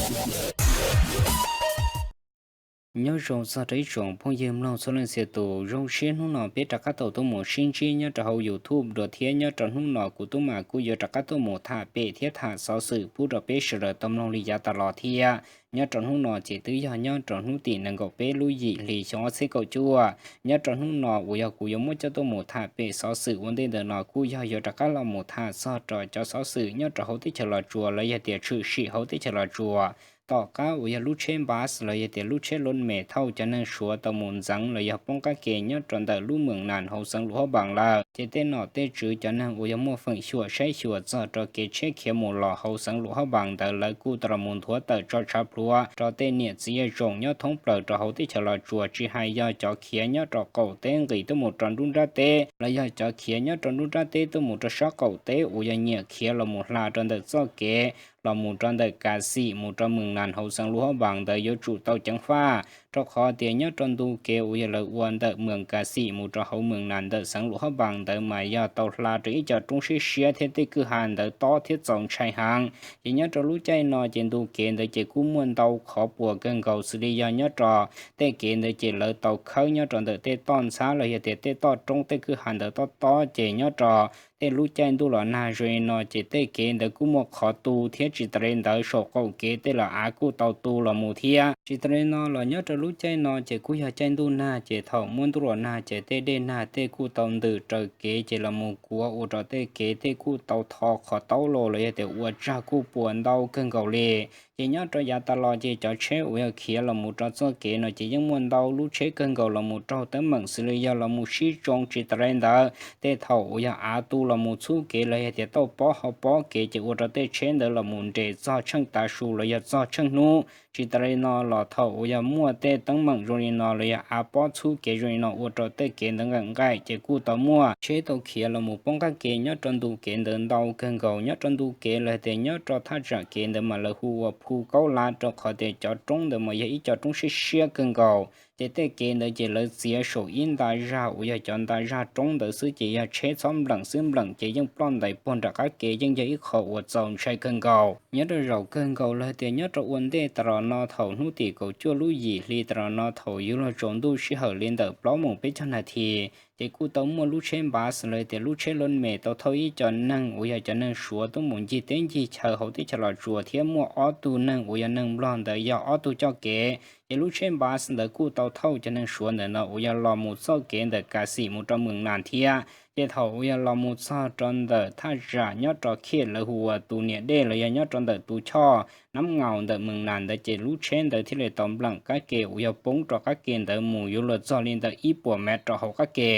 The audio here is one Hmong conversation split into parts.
Nyob zoo txog rau ib tsoom phooj ywg mloog txhua leej txhia tus, zoo siab hnub no peb rov qab tau tuaj mus sib ntsib nyob rau hauv YouTube dua thiab. Nyob rau hnub no kuv tub mas kuj yuav rov qab tuaj mus tham pem thiab tham xov xwm pub rau peb sawv daws tau mloog li yav tas los thiab. Nyob rau hnub no ces twb yog nyob rau hnub tim nees nkaum peb lub yim hli xyoo ob txhiab kaum cuaj. Nyob rau hnub no uas yog kuv yuav muab coj tuaj mus tham pem xov xwm ua ntej ntawm no kuj yog yuav rov qab los mus tham txog rau cov xov xwm nyob rau hauv teb chaws Los Tsuas los yog tias tshwm sim hauv teb chaws Los Tsuas. Tom qab uas yog lub tsheb npas los yog tias lub tsheb loj me thauj cov neeg Suav tau mus ntxeev los yog poob qab ke nyob rau ntawm lub Meem Nas hauv xeev Luam Hab Npaas lawm, ces tej nom tej tswv cov neeg uas yog muaj feem xyuam saib xyuas txog rau kev tsheb khiav mus los hauv xeev Luam Hab Npaas ntawd lawv kuj tau los mus nthuav tawm tso tshav pluav rau tej niam txiv zej zos nyob thoob plaws rau hauv teb chaws Los Tsuas, tsis hais yog cov khiav nyob rau qaum teb nqis tuaj mus rau nruab nrab teb los yog cov khiav nyob rau nruab nrab teb tuaj mus rau sab qaum teb uas yog nyiam khiav los mus hla rau ntawm txoj kev los mus rau ntawm Kas Xim mus rau Meem Nas hauv xeev Luam Hab Npaas ntawd yuav tsum tau ceev faj, rau qhov tias nyob rau ntu kev uas yog lawv ua ntawm Meem Kas Xim mus rau hauv Meem Nas ntawm xeev Luam Hab Npaas ntawd mas yog tau hla rau ib co roob siab siab thiab tej kwj ha ntawd tob thiab txaus ntshai heev. Ces nyob rau lub caij no ces ntu kev ntawd ces kuj muaj ntau qhov puas kawg nkaus xws li yog nyob rau tej kev ntawd ces lawv tau khawb nyob rau ntawm tej toj ntxhab los yog tias tej toj roob tej kwj ha ntawd tob tob, ces nyob rau tej lub caij ntuj los nag zoo li no ces tej kev ntawd kuj muaj qhov tu thiab tsis tas li ntawd saum qaum kev tej los av kuj tau tu los mus thiab. Tsis tas li no los nyob rau lub caij no ces kuj yog caij ntuj nag ces thaum muaj ntuj los nag ces tej dej nag tej kuj tau ntws raws kev ces los mus kuav ua rau tej kev tej kuj tau tho qhov taub los los yog tias ua tsag kuj puas ntau kawg nkaus li. Ces nyob rau yav tas los ces cov tsheb uas yog khiav los mus rau txoj kev no ces yeej muaj ntau lub tsheb kawg nkaus los mus raug teeb meem xws li yog los mus sib tsoo, tsis tas li ntawd tej thaum uas yog av tu los mus txhub kev los yog tias tauj pob hauv pob kev ces ua rau tej tsheb ntawd los mus nres txog tsheej tav su los yog txog tsheej hnub. Tsis tas li no los thaum uas yog muaj tej teeb meem zoo li no los yog av pob txhub kev zoo li no ua rau tej kev ntawd nqaim nqaim ces kuj tau muaj tsheb tau khiav los mus poob qab ke nyob rau ntu kev ntawd ntau kawg nkaus. Nyob rau ntu kev los tias nyob rau thaj tsam kev ntawd mas lawv hu ua Phu Kaub Lav, rau qhov tias cov roob ntawd mas yog ib co roob siab siab kawg nkaus. Ces tej kev ntawd ces lawv txiav saum ib nta zag uas yog cov nta zag roob ntawd xwb ces yog tsheb txhob npleem xwb, npleem ces yeej ploj ntais puag nram qab ke, yeej yog ib qho uas txaus ntshai kawg nkaus. Nyob rau zaum kawg nkaus los tias nyob rau ua ntej tas los no thaum hnub tim kaum cuaj lub yim hli tas los no thaum yuav luag tsaus ntuj sij hawm li ntawm plaub moos peb caug nas this, ces kuj tau muaj lub tsheb npas los tias lub tsheb loj me tau thauj ib co neeg uas yog cov neeg Suav tuaj mus ncig teb ncig chaw hauv teb chaws Los Tsuas thiab muaj ob tug neeg uas yog neeg Nplog ntawd yog ob tug coj kev. Ces lub tsheb npas ntawd kuj tau thauj cov neeg Suav ntawm no uas yog los mus txoj kev ntawm Kas Xim mus rau Meem Nas thiab. Ces thaum uas yog los mus txog rau ntawm thaj tsam nyob rau khiej lawv hu ua tus niam dej los yog nyob rau ntawm tus choj Nab Ngaus ntawm Meem Nas ntawd ces lub tsheb ntawd thiaj li tau npleem qab ke uas yog poob rau qab ke ntawd mus yuav luag txog li ntawm ib puas mev rau hauv qab ke.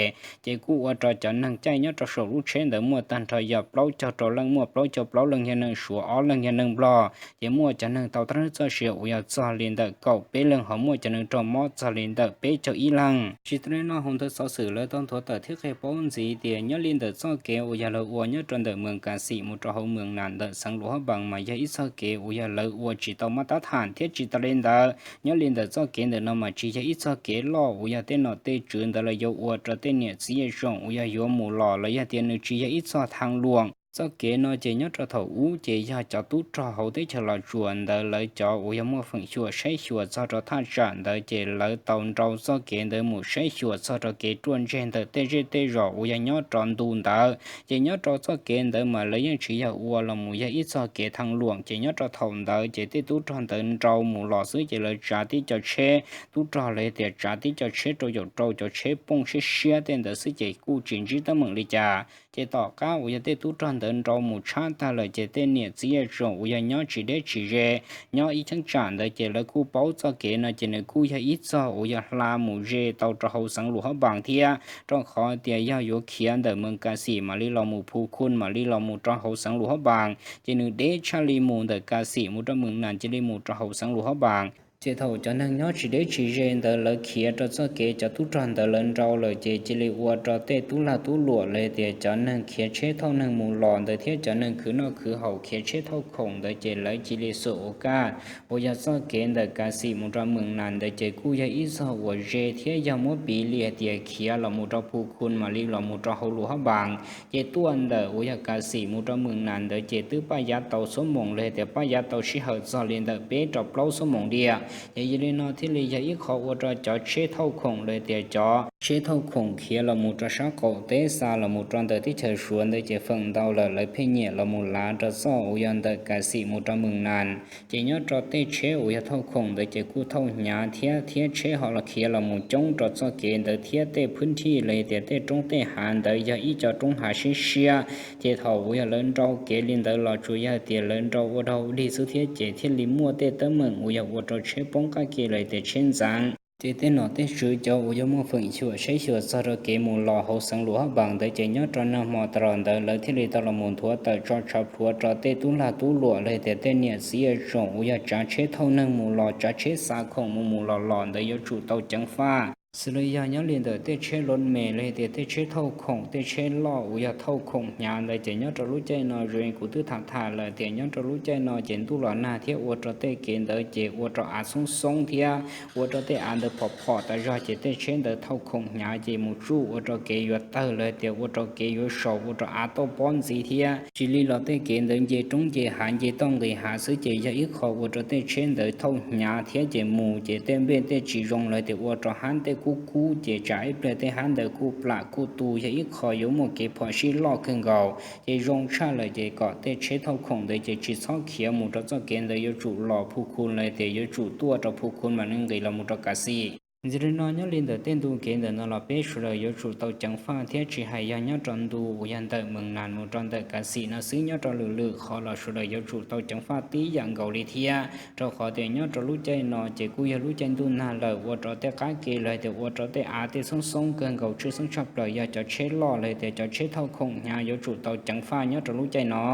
Ces kuj ua rau cov neeg caij nyob rau saum lub tsheb ntawd muaj tag nrho yog plaub caug rau leej, muaj plaub caug plaub leej yog neeg Suav, ob leeg yog neeg Nplog. Ces muaj cov neeg tau tag nrho txoj sia uas yog txog li ntawm kaum peb leeg, ho muaj cov neeg raug mob txog li ntawm peb caug ib leeg. Tsis tas li no hauv ntawv xov xwm lawv tau nthuav tawm thiab qhia paub ntxiv tias nyob li ntawm txoj kev uas yog lawv ua nyob rau ntawm Meem Kas Xim mus rau hauv Meem Nas ntawm xeev Luam Hab Npaas mas yog ib txoj kev uas yog lawv ua tsis tau maj tab thas thiab tsis tas li ntawd nyob li ntawm txoj kev ntawm no mas tsis yog ib txoj kev loj uas yog tej nom tej tswv ntawd lawv yuav ua rau tej niam txiv zej zos uas yog yuav mus los los yog tias nws tsis yog ib txoj thaj luam. Txoj kev no ces nyob rau thaum ub ces yog cov tub rog hauv teb chaws Los Tsuas ntawd lawv cov uas yog muaj feem xyuam saib xyuas txog rau thaj tsam ntawd ces lawv tau nrau txoj kev ntawd mus saib xyuas txog rau kev ruaj ntseg ntawm tej zej tej zos uas yog nyob rau ntu ntawd. Ces nyob rau txoj kev ntawd mas lawv yeej tsis yog ua los mus yog ib txoj kev thaj luam, ces nyob rau thaum ntawd ces tej tub rog ntawd nrau mus los xwb ces lawv tsav tib co tsheb tub rog los yog tias tsav tib co tsheb rau yaum rau cov tsheb poob siab siab tej ntawd xwb ces kuj tsis ntsib teeb meem li cas. Ces tom qab uas yog tej tub rog ntawd nrau mus tshab tag lawm ces tej niam txiv zej zos uas yog nyob tsis deb tsis ze, nyob ib cheeb tsam ntawd ces lawv kuj paub txoj kev no ces nws kuj yog ib txoj uas yog hla mus ze tau rau hauv xeev Luam Hab Npaas thiab, rau qhov tias yog yuav khiav ntawm Meem Kas Xim mam li los mus Phu Khun mam li los mus rau hauv xeev Luam Hab Npaas, ces nws deb tshaj li mus ntawm Kas Xim mus rau Meem Nas cia li mus rau hauv xeev Luam Hab Npaas. Ces thaum cov neeg nyob tsis deb tsis ze ntawd lawv khiav rau txoj kev cov tub rog ntawd lawv nrau lawm ces cia li ua rau tej tub lag tub luam los tias cov neeg khiav tsheb thauj neeg mus los ntawd thiab cov neeg khwv noj khwv haus khiav tsheb thauj khoom ntawd ces lawv cia li xuas ua kaj uas yog txoj kev ntawm Kav Xim mus rau Meem Nas ntawd ces kuj yog ib txoj uas ze thiab yog muab piv li hais tias khiav los mus rau Phu Khun mam li los mus rau hauv Lus Hab Npaas. Ces tuaj ntawm uas yog Kav Xim mus rau Meem Nas ntawd ces twb paj yav tau xuab moos los tias paj yav tau sij hawm txog li ntawm peb rau plaub xuab moos diam. Ces yog li no thiaj li yog ib qho ua rau cov tsheb thauj khoom los tias cov tsheb thauj khoom khiav los mus rau sab qaum teb xa los mus rau ntawm teb chaws Suav ntawd ces feem ntau lawm lawv pheej nyiam los mus lav rau txoj uas yog ntawm Kav Xim mus rau Meem Nas. Ces nyob rau tej tsheb uas yog thauj khoom ntawd ces kuj thauj hnyav thiab thiab tsheb ho los khiav los mus coob rau txoj kev ntawd thiab tej phwb thij los tias tej roob tej hav ntawd yog ib co roob hav siab siab. Ces thaum uas yog lawv nrau kev li ntawd los tsuas yog tias lawv nrau ua dog ua dig xwb thiab ces thiaj li muaj tej teeb meem uas yog ua rau tsheb poob qab ke los tias tsheb ntxeev. Ces tej nom tej tswv cov uas yog muaj feem xyuam saib xyuas txog rau kev mus los hauv xeev Lus Hab Npaas ntawd ces nyob rau nag hmo tas los ntawd lawv thiaj li tau los mus nthuav tawm tso tshav plhuav rau tej tub lag tub luam los tias tej niam txiv yawm tsoom uas yog tsav tsheb thauj neeg mus los tsav tsheb xa khoom mus mus los los ntawd yuav tsum tau ceev faj. Xws li yog nyob li ntawm tej tsheb loov mes los tias tej tsheb thauj khoom tej tsheb loj uas yog thauj khoom hnyav ntawd ces nyob rau lub caij no zoo li kuv twb tham tham lawm tias nyob rau lub caij no ces ntuj los nag thiab ua rau tej kev ntawd ces ua rau av xoob xoob thiab ua rau tej av ntawd phom phom tas zog ces tej tsheb ntawd thauj khoom hnyav ces mus tsuj ua rau kev yuav tawg los tias ua rau kev yuav saus ua rau av tauj pob ntxiv thiab tsis li los tej kev ntawd nce roob nce hav nce toj nqis hav xwb ces yog ib qho ua rau tej tsheb ntawd thauj hnyav thiab ces mus ces tej npej tej tsis zoo los tias ua rau hab tej kub kub ces tsam ib pliag tej hab ntawd kuj plam kuj tu yog ib qho yuav muaj kev phom sij loj kawg nkaus. Ces zoo tshaj lawm ces kom tej tsheb thauj khoom ntawd ces tsis txhob khiav mus rau txoj kev ntawd yuav tsum los Phu Khun los tias yuav tsum tuaj rau Phu Khun mam li nqis los mus rau Kav Xim. Yog li no nyob li ntawm tej ntu kev ntawm no los peb sawv daws yuav tsum tau ceev faj thiab tsis hais yog nyob rau ntu uas yog ntawm Meem Nas mus rau ntawm Kav Xim no xwb nyob rau lwm lwm qhov los sawv daws yuav tsum tau ceev faj tib yam nkaus li thiab rau qhov tias nyob rau lub caij no ces kuj yog lub caij ntuj nag lawm ua rau tej qab ke los tias ua rau tej av tej xoob xoob kawg nkaus tshwj xeeb tshaj plaws yog cov tsheb loj los tias cov tsheb thauj khoom hnyav yuav tsum tau ceev faj nyob rau lub caij no.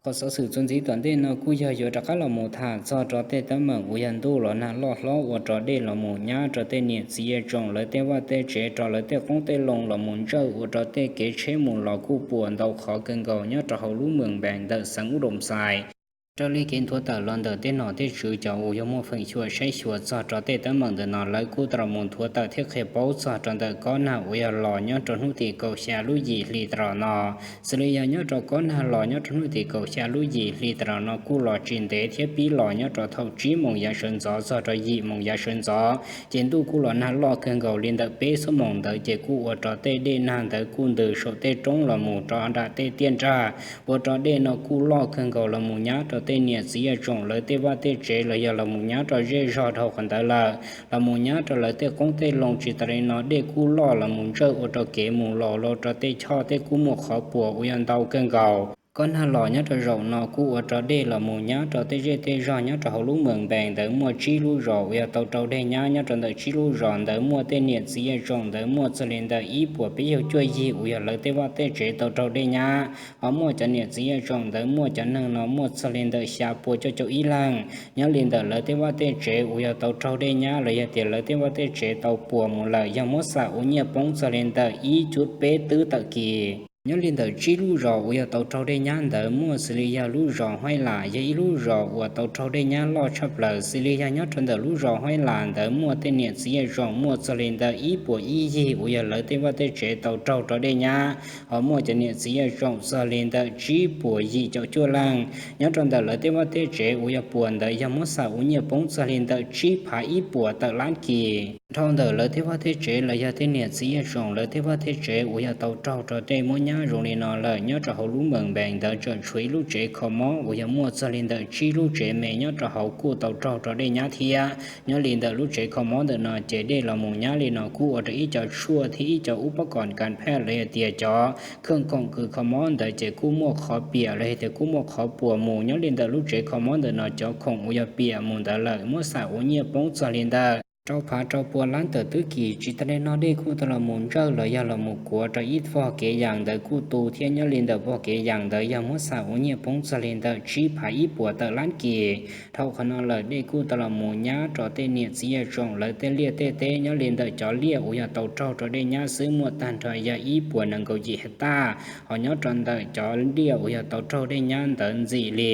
Qhov xov xwm txuas ntxiv tom ntej no kuj yog yuav rov qab los mus tham txog rau tej teeb meem uas yog ntuj los nag loj hlob ua rau dej los mus nyab rau tej niam txiv yawm tsoom lawv tej vaj tej tsev rau lawv tej qoob tej loo los mus ntsawj ua rau tej kev tsheb mus los kuj puas ntau qhov kawg nkaus nyob rau hauv lub Meem Npees ntawm xeev Ub Doos Xais. Raws li kev nthuav tawm los ntawm tej nom tej tswv cov uas yog muaj feem xyuam saib xyuas txog rau tej teeb meem ntawm no lawv kuj tau los mus nthuav tawm thiab qhia paub txog rau ntawm kob nag uas yog los nyob rau hnub tim kaum xya lub yim hli tas los no. Xws li yog nyob rau kob nag los nyob rau hnub tim kaum xya lub yim hli tas los no kuj los tsis ntev thiab pib los nyob rau thaum tsib moos yav sawv ntxov txog rau yim moos yav sawv ntxov ces ntuj kuj los nag loj kawg nkaus li ntawm peb xuab moos ntawd ces kuj ua rau tej dej nag ntawd kuj ntws saum tej roob los mus rau nram tej tiaj nrag, ua rau dej no kuj loj kawg nkaus los mus nyab rau tej niam txiv yawm tsoom lawv tej vaj tej tsev los yog los mus nyab rau zej zog dhau qhov ntawd lawm, los mus nyab rau lawv tej qoob tej loo tsis tas li no dej kuj loj los mus ntsawj ua rau kev mus los los rau tej choj tej kuj muaj qhov puas uas yog ntau kawg nkaus. Kob nag los nyob rau zaum no kuj ua rau dej los mus nyab rau tej zej tej zog nyob rau hauv lub Meem Npees ntawd muaj tsib lub zos uas yog tau raug dej nyab. Nyob rau ntawm tsib lub zos ntawd muaj tej niam txiv yawm tsoom ntawd muaj txog li ntawm ib puas peb caug cuaj yig uas yog lawv tej vaj tej tsev tau raug dej nyab, ho muaj cov niam txiv yawm tsoom ntawd muaj cov neeg no muaj txog li ntawm xya pua cuaj caum ib leeg. Nyob li ntawm lawv tej vaj tej tsev uas yog tau raug dej nyab los yog tias lawv tej vaj tej tsev tau puas mus lawm yog muab xam ua nyiaj poob txog li ntawm ib cuv peb twb tawm kis. Nyob li ntawm tsib lub zos uas yog tau raug dej nyab ntawd muaj xws li yog lub zos Huaib Lam yog ib lub zos uas tau raug dej nyab loj tshaj plaws. Xws li yog nyob rau ntawm lub zos Huaib Lam ntawd muaj tej niam txiv yawm tsoom muaj txog li ntawm ib puas ib yig uas yog lawv tej vaj tej tsev tau raug rau dej nyab, ho muaj cov niam txiv yawm tsoom txog li ntawm tsib puas yim caum cuaj leej. Nyob rau ntawm lawv tej vaj tej tsev uas yog puas ntawd yog muab xam ua nyiaj poob txog li ntawm tsib phav ib puas tawm lab kis. Dhau ntawm lawv tej vaj tej tsev los yog tej niam txiv yawm tsoom lawv tej vaj tej tsev uas yog tau raug rau dej muab nyab zoo li no lawm nyob rau hauv lub Meem Npees ntawd tseem tshuav ib lub tsev kho mob uas yog muaj txog li ntawm tsib lub tsev me nyob rau hauv kuj tau raug rau dej nyab thiab. Nyob li ntawm lub tsev kho mob ntawm no ces dej los mus nyab li no kuj ua rau ib co tshuaj thiab ib co ub pob koom kas phaj los yog tias cov khoom kws kho mob ntawd ces kuj muaj qhov piam los yog tias kuj muaj qhov puas mus. Nyob li ntawm lub tsev kho mob ntawm no cov khoom uas yog piam mus ntawd lawm muab xam ua nyiaj poob txog li ntawm rau phav rau pua lab tawm tub kis. Tsis tas li no dej kuj tau los mus ntsawj los yog los mus kuav rau ib vog kev yas ntawd kuj tu thiab nyob li ntawm vog kev yas ntawd yog muab xam ua nyiaj poob txog li ntawm tsib phav ib puas tawm lab kis. Dhau qhov no lawm dej kuj tau los mus nyab rau tej niam txiv yawm tsoom lawv tej liaj tej teb nyob li ntawm cov liaj uas yog tau raug rau dej nyab xwb muaj tag nrho yog ib puas nees nkaum yim hais taj. Ho nyob rau ntawm cov liaj uas yog tau raug dej nyab ntawd ntxim li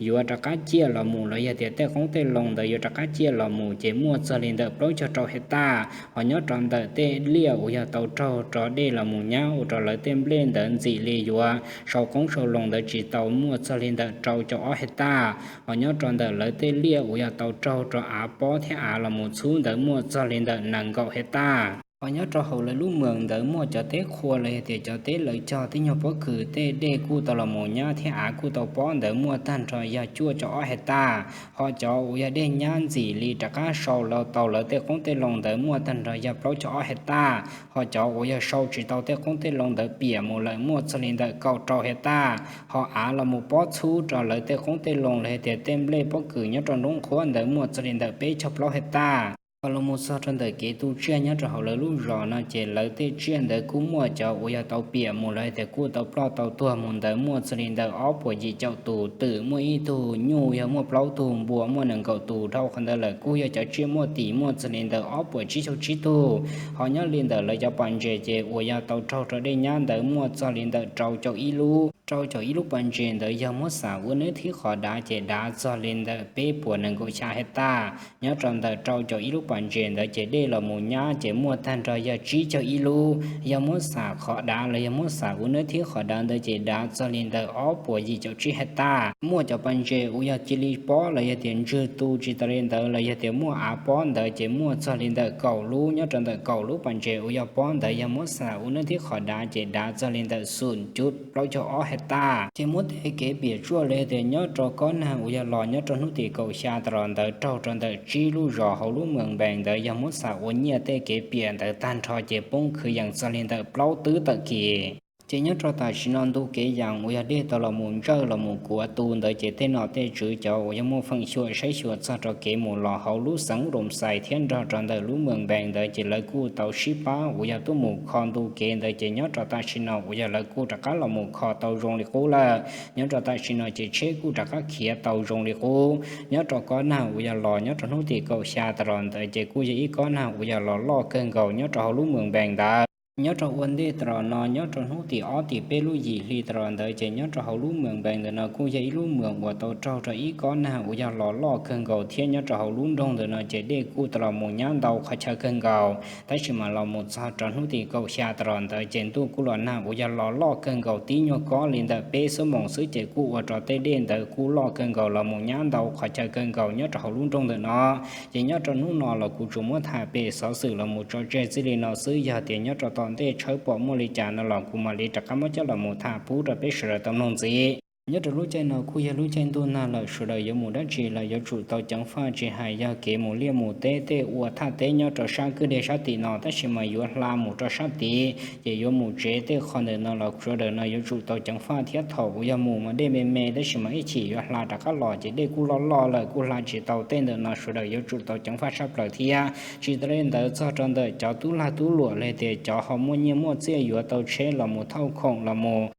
yuav rov qab ciaj los mus los yog tias tej qoob tej loo ntawd yuav rov qab ciaj los mus ces muaj txog li ntawm plaub caug rau hais taj. Ho nyob rau ntawm tej liaj uas yog tau raug rau dej los mus nyab ua rau lawv tej nplej ntawd ntxim li yuav sau qoob sau loo ntawd tsis tau muaj txog li ntawm rau caum ob hais taj. Ho nyob rau ntawm lawv tej liaj uas yog tau raug rau av pob thiab av los mus txhub ntawd muaj txog li ntawm nees nkaum hais taj. Ho nyob rau hauv lawv lub moos ntawd muaj cov teb qhua los yog tias cov teb lawv cog tib nyuag pob kws tej dej kuj tau los mus nyab thiab av kuj tau pob ntawd muaj tag nrho yog cuaj caum ob hais taj. Ho cov uas yog dej nyab ntxim li rov qab sau tau lawv tej qoob tej loo ntawd muaj tag nrho yog plaub caug ob hais taj. Ho cov uas yog sau tsis tau tej qoob tej loo ntawd piam mus lawm muaj txog li ntawm kaum rau hais taj. Ho av los mus pob txhub rau lawv tej qoob tej loo los yog tias tej nplej pob kws nyob rau nruab qhuab ntawd muaj txog li ntawm peb caug plaub hais taj. Ho los mus txog rau ntawm kev tu tsiaj nyob rau hauv lawv lub zos no ces lawv tej tsiaj ntawd kuj muaj cov uas yog tau piam mus los yog tias kuj tau ploj tau tuag mus ntawd muaj txog li ntawm ob puas yim caum tus, twm muaj ib tug, nyuj yog muaj plaub tug, npua muaj nees nkaum tus. Dhau qhov ntawd lawm kuj yog cov tsiaj muaj tis muaj txog li ntawm ob puas tsib caug tsib tug. Ho nyob li ntawm lawv cov pas ntses ces uas yog tau raug rau dej nyab ntawd muaj txog li ntawm rau caum ib lub. Rau caum ib lub pas ntses ntawd yog muab xam ua neb thib qhov dav ces dav txog li ntawm peb puas nees nkaum xya hais taj. Nyob rau ntawm rau caum ib lub pas ntses ntawd ces dej los mus nyab ces muaj tag nrho yog tsib caug ib lub. Yog muab xam qhov dav los yog muab xam ua neb thib qhov dav ntawd ces dav txog li ntawm ob puas yim caum tsib hais taj. Muaj cov pas ntses uas yog cia li pob los yog tias ntswg tu tsis tas li ntawd los yog tias muaj av pob ntawd ces muaj txog li ntawm kaum lub. Nyob rau ntawm kaum lub pas ntses uas yog pob ntawd yog muab xam ua neb thib qhov dav ces dav txog li ntawm xum cuv plaub caug ob hais taj. Ces muab tej kev piam tsuaj los yog tias nyob rau kob nag uas yog los nyob rau hnub tim kaum xya tas los ntawd raug rau ntawm tsib lub zos hauv lub moos npees ntawd yog muab xam ua nyiaj tej kev piam ntawd tag nrho ces poob khwv yees txog li ntawm plaub twb tawm kis. Ces nyob rau tam sim no ntu kev yas uas yog dej tau los mus ntsawj los mus kuav tu ntawd ces tej nom tej tswv cov uas yog muaj feem xyuam saib xyuas txog rau kev mus los hauv lub xeev Loos Xais thiab nrog rau ntawm lub moos npees ntawd ces lawv kuj tau sib pab uas yog tuaj mus kho ntu kev ntawd ces nyob rau tam sim no uas yog lawv kuj rov qab los mus kho tau zoo li qub lawm. Nyob rau tam sim no ces tsheb kuj rov qab khiav tau zoo li qub. Nyob rau kob nag uas yog los nyob rau hnub tim kaum xya tas los ntawd ces kuj yog ib kob nag uas yog los loj kawg nkaus nyob rau hauv lub moos npees ntawd. Nyob rau ua ntej tas los no nyob rau hnub tim ob tim peb lub yim hli tas los ntawd ces nyob rau hauv lub moos npees ntawd no kuj yog ib lub moos uas tau raug rau ib kob nag uas yog los loj kawg nkaus thiab nyob rau hauv lub nroog ntawd no ces dej kuj tau los mus nyab ntau qhov chaw kawg nkaus. Tab sis mas los mus txog rau hnub tim kaum xya tas los ntawd ces ntuj kuj los nag uas yog los loj kawg nkaus tib nyuag kob li ntawm peb xuab moos xwb ces kuj ua rau tej dej ntawd kuj loj kawg nkaus los mus nyab ntau qhov chaw kawg nkaus nyob rau hauv lub nroog ntawm no. Ces nyob rau hnub no los kuv tsuas muab tham pem xov xwm los mus tso tseg txij li no xwb, yog tias nyob rau tom ntej tshawb pom muaj li cas no los kuv mam li rov qab muab coj los mus tham pub rau peb sawv daws tau mloog ntxiv. Nyob rau lub caij no kuj yog lub caij ntuj nag lawm, sawv daws yuav mus dab tsi los yuav tsum tau ceev faj, tsis hais yog kev mus liaj mus teb, tej ua thaj teb nyob rau sab kwj deg sab tim no tab sis mas yuav hla mus rau sab tid ces yuav mus tsev tej qho ntawm no los sawv daws no yuav tsum tau ceev faj thiab. Thaum uas yog mus mas dej me me tab sis mas ib chim yuav hla rov qab los ces dej kuj loj loj lawm kuj hla tsis tau tej ntawm no sawv daws yuav tsum tau ceev faj tshaj plaws thiab. Tsis tas li ntawd txog rau ntawm cov tub lag tub luam los tias cov ho muaj nyiaj muaj txiaj yuav tau tsheb los mus thauj khoom los mus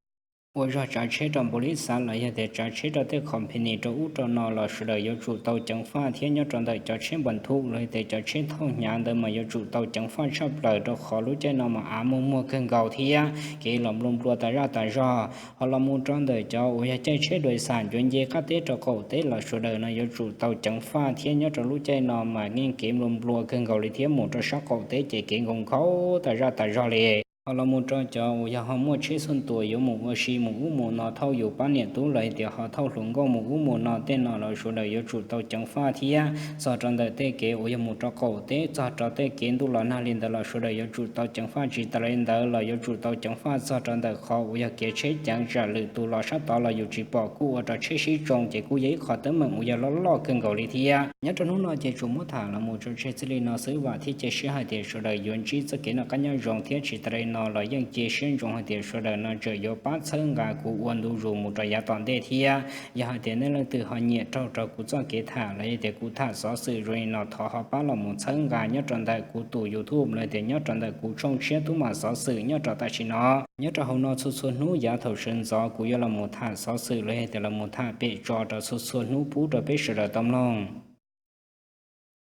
ua zog tsav tsheb rau npaum li xav los yog tias tsav tsheb rau tej company rau ub rau no los sawv daws yuav tsum tau ceev faj thiab. Nyob rau ntawm cov tsheb npas thuj los tias cov tsheb thauj hnyav ntawd mas yuav tsum tau ceev faj tshaj plaws rau qhov lub caij no mas av muag muag kawg nkaus thiab kev los nplua nplua tas zaj tas zog. Ho los mus rau ntawm cov uas yog caij tsheb dais xam ncuav nce qab teb rau qaum teb los sawv daws no yuav tsum tau ceev faj thiab. Nyob rau lub caij no mas yeej kev nplua nplua kawg nkaus li thiab mus rau sab qaum teb ces kev nkaus nkhaus tas zaj tas zog li. Ho los mus rau cov uas yog ho muaj tsheb xuj tuas yuav mus ua si mus ub mus no thauj yus pab niam tub los tias ho thauj hluas nkauj mus ub mus no tej no los sawv daws yuav tsum tau ceev faj thiab. Txog rau ntawm tej kev uas yog mus rau qaum teb txog rau tej kev ntuj los nag li ntawd los sawv daws yuav tsum tau ceev faj. Tsis tas li ntawd los yuav tsum tau ceev faj txog rau ntawm qhov uas yog kev tsheb ceev tsam lwm tus los sab tod los yus tsis pom kuj ua rau tsheb sib tsoo ces kuj yog ib qho teeb meem uas yog loj loj kawg nkaus li thiab. Nyob rau hnub no ces tsuas muab tham los mus tso tseg txij li no xwb, vam thiab cia siab hais tias sawv daws yuav ntsib txoj kev noj qab nyob zoo thiab. Tsis tas li no los yeej cia siab ntsoov hais tias sawv daws no tseem yuav pab txhawb nqa kuv ua ntu zus mus rau yav tom ntej thiab. Yog hais tias nej leej twg ho nyiam raug rau kuv txoj kev tham los yog tias kuv tham xov xwm zoo li no thov ho pab los mus txhawb nqa nyob rau ntawm kuv tus YouTube los yog tias nyob rau ntawm kuv tshooj tshiab Tub Mam Xov Xwm nyob rau tam sim no. Nyob rau hauv no txhua txhua hnub yav thaum sawv ntxov kuv yuav los mus tham xov xwm los yog tias los mus tham pem tso rau txhua txhua hnub pub rau peb sawv daws tau mloog.